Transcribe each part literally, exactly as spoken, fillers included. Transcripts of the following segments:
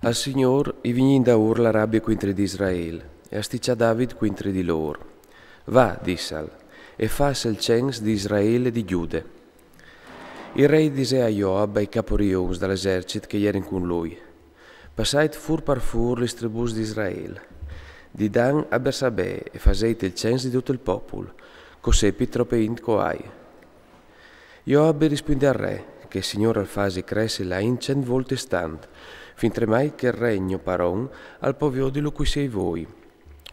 Al Signôr i vignì indaûr la rabie cuintri di Israel, e a stiçà David cuintri di lôr. Va, dissal, e fâs il cens di Israel e di Gjude. Il re i disè a Joab e ai caporions dal esercit che a jerin cun lui: Passait fûr par fûr lis tribùs di Israel, di Dan a Bersabè, e faseit il cens di dut il popul, che o sepi trope int che o ai. Joab i rispuindè al re: Che il Signôr al fasi cressi la int cent voltis tant, fintremai che il re gno paron al pò viodilu cui siei voi.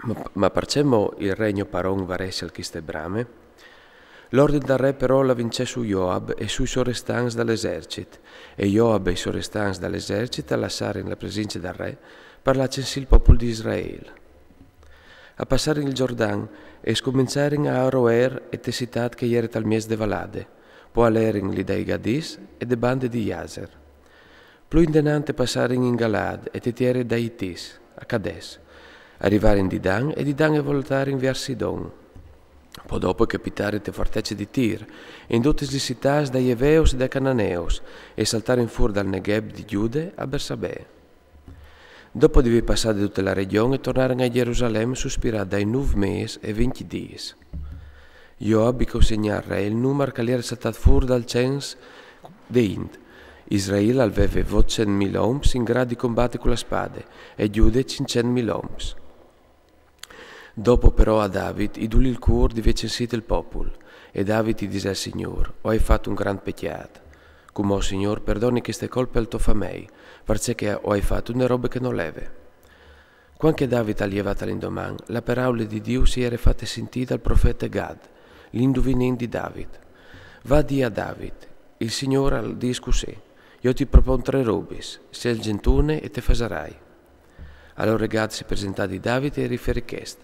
Ma, ma parcè mo il re gno paron varessial chiste brame? L'ordin dal re però al vincè su Joab e sui sorestants dal esercit, e Joab e i sorestants dal esercit a lassarin la presince dal re par lâ a censî il popul di Israel. A passarin il Jordan e scomençarin a Aroer e te citât che e jere tal mieç de valade, po a lerin li dai Gadis e de bande di Jazer. Plui indenant e passarin in Galaad e te tiere dai Itis, a Cades. A rivarin di Dan e di Dan e voltarin viers Sidon. Po dopo e capitarin te fuartece di Tir, e in dutis lis citâts dai Eveos e dai Cananeos, e saltarin fûr dal Negeb di Gjude a Bersabè. Dopo di vê passade dute la regjon e tornarin a Jerusalem suspirât dai nûf mês e vincj dîs. Joab i consegnà al re il numar che al jere saltât fûr dal cens de int. Israel al veve votcent mil oms in grât di combati cu la spade, e Gjude cinccent mil oms. Dopo però a David i dulì il cûr di vê censît il popul, e David i disè al Signôr: O ai fat un grant pecjât. Cumò, Signôr, perdoni cheste colpe al to famei, parcè che o ai fat une robe che no leve. Cuant che David al jevà tal indoman, la peraule di Diu si jere fate sintî dal profete Gad, l'induvinent di David. Va, dî a David: Il Signôr al dîs cussì: Jo ti propon trê robis, sielzin une e te fasarai. Alore Gad si presentà di David e i riferì chest: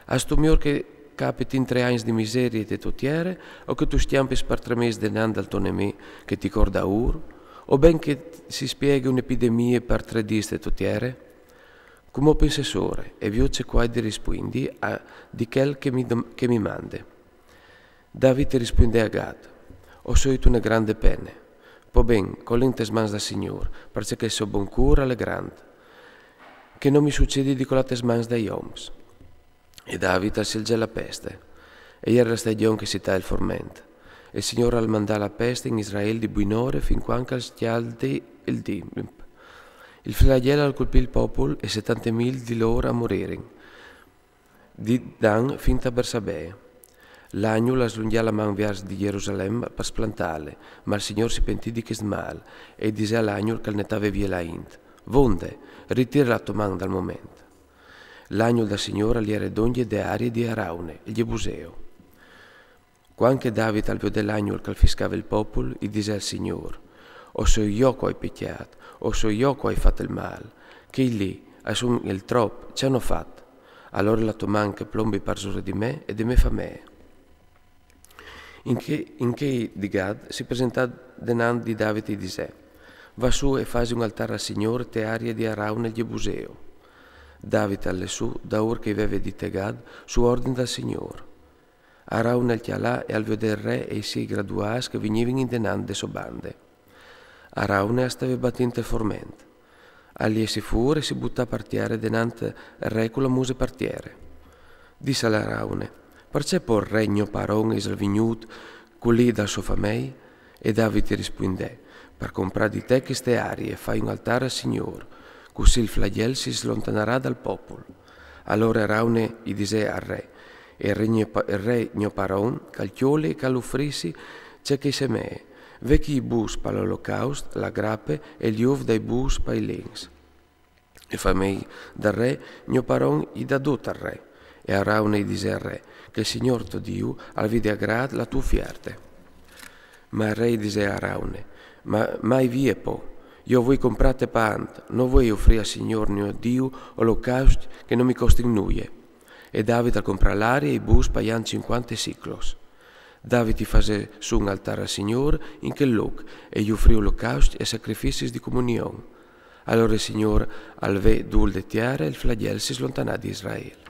Âstu miôr che capitin trê agns di miserie te tô tiere, o che tu scjampis par trê mês denant dal to nemì che ti cor daûr, o ben che si spieghi une epidemie par trê dîs te tô tiere? Cumò pense sore, e viôt ce che o ai di rispuindi a di chel che mi dom-, che mi mande. David i rispuindè a Gad: O soi int une grande pene. Po ben, col int tes mans dal Signôr, parcè che il so bon cûr al è grant, che no mi sucedi di colâ tes mans dai oms. E David al sielzè la peste, e e jere la stagjon che si taie il forment. E il Signôr al mandà la peste in Israel di buinore fin cuant che al scjaldi il timp. Il flagjel al colpì il popul e setante mil di lôr a moririn, di Dan fin a Bersabè. L'agnul al slungjà la man viers di Jerusalem par splantâle, ma il Signôr si pentì di chest mâl, e i disè a l'agnul che al netave vie la int: Vonde, ritire la tô man dal moment. L'agnul dal Signôr al jere dongje de arie di Araune, il jebuseo. Cuant che David al viodè l'agnul che al fiscave il popul, i disè al Signôr: O soi jo che o ai pecjât, o soi jo che o ai fat il mâl, chei li a son il trop, ce àn fat? Alore la tô man che plombi parsore di me e de mê famee. In chê, in chê di Gad si presentà denant di David e i disè: Va sù e fasi un altâr al Signôr te arie di Araune il jebuseo. David al lè sù, daûr che i veve dit Gad, su ordin dal Signôr. Araune al cjalà e al viodè il re e i siei graduâts che a vignivin indenant de sô bande. Araune al steve batint il forment. Al jessi fûr e si butà par tiere denant il re cu la muse par tiere. Dissal Araune: Parcè po il re gno paron isal vignût culì dal so famei? E David i rispuindè: Par comprâ di te cheste arie e fâi un altâr al Signôr, cussì il flagjel si slontanarà dal popul. Alore Araune i disè al re: E il re gno pa-, il re gno paron, che al cjoli e che al ufrissi ce che i semee, ve chi i bûs par l'olocaust, la grape e i ûf dai bûs pai lens. E famei dal re gno paron i dà dut al re. E Araune i disè al re: Che il Signôr to Diu al vidi a grât la tô ufierte. Ma il re i disè a Araune: Ma mai vie po, jo o vuei comprâ te pant, no o vuei ufrî al Signôr gno Diu olocaust che no mi costin nuie. E David al comprà l'arie e i bûs paiant cincuante siclos. David i fasè sù un altâr al Signôr in chel lôc e i ufrì olocaust e sacrificis di comunion. Alore il Signôr al ve dûl de tiere e il flagjel si slontanà di Israel.